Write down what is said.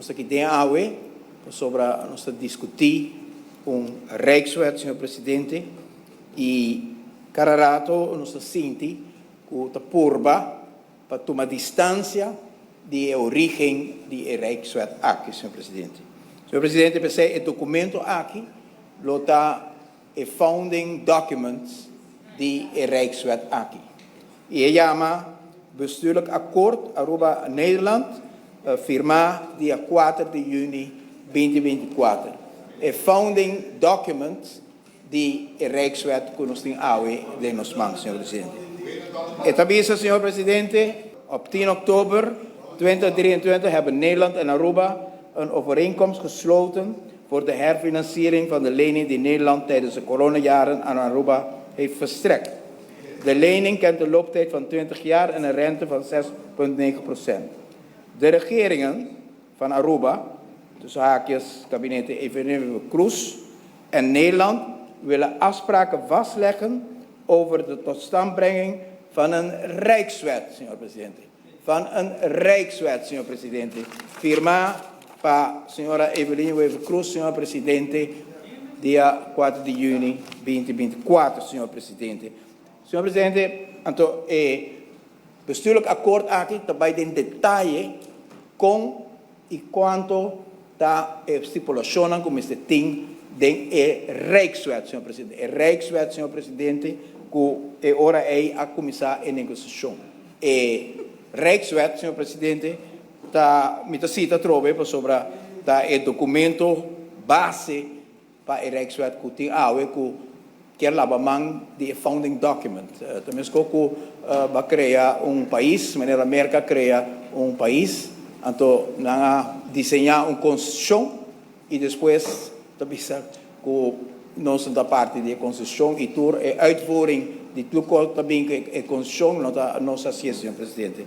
Nos ta aki den awe pasobra nos ta discuti un Rijkswet, señor Presidente, y cada rato nos ta sinti cu ta purba pa tuma distancia di e origen di e Rijkswet aki, señor Presidente. Señor Presidente, p'esey e documento aki lo ta e founding documents di e Rijkswet aki. Y e yama Bestuurlijk Akkoord Aruba-Nederland, firma dia 4 di juni 2024. E founding document di e Rijkswet cu nos tin awe den nos man, señor Presidente. E ta bisa, señor Presidente: "Op 10 oktober 2023 hebben Nederland en Aruba een overeenkomst gesloten voor de herfinanciering van de lening die Nederland tijdens de coronajaren aan Aruba heeft verstrekt. De lening kent een looptijd van 20 jaar en een rente van 6,9%. De regeringen van Aruba, tussen haakjes kabinet Evelyn Croes, en Nederland willen afspraken vastleggen over de totstandbrenging van een Rijkswet, señor Presidente. Van een Rijkswet, señor Presidente. Firma pa señora Evelyn Wever Croes, señor Presidente, dia 4 di juni 2024, señor Presidente. Señor Presidente, anto, e bestuurlijk akkoord aki tambe den detaye con y cuanto ta e stipulacion cu mester tin den e Rijkswet, señor Presidente. E Rijkswet, señor Presidente, cu e ora ey a cuminsa e negociacion. E Rijkswet, señor Presidente, ta mi ta cita trobe pasobra ta e documento base pa e Rijkswet cu tin awe cu kier laba man di e founding document. Tambe cu bay crea un pais, manera America a crea un pais, anto nan a diseña un constitucion y despues tambe cu nos ta parti di constitucion y tur e uitvoering di tur tambe e constitucion no ta nos asina, señor Presidente.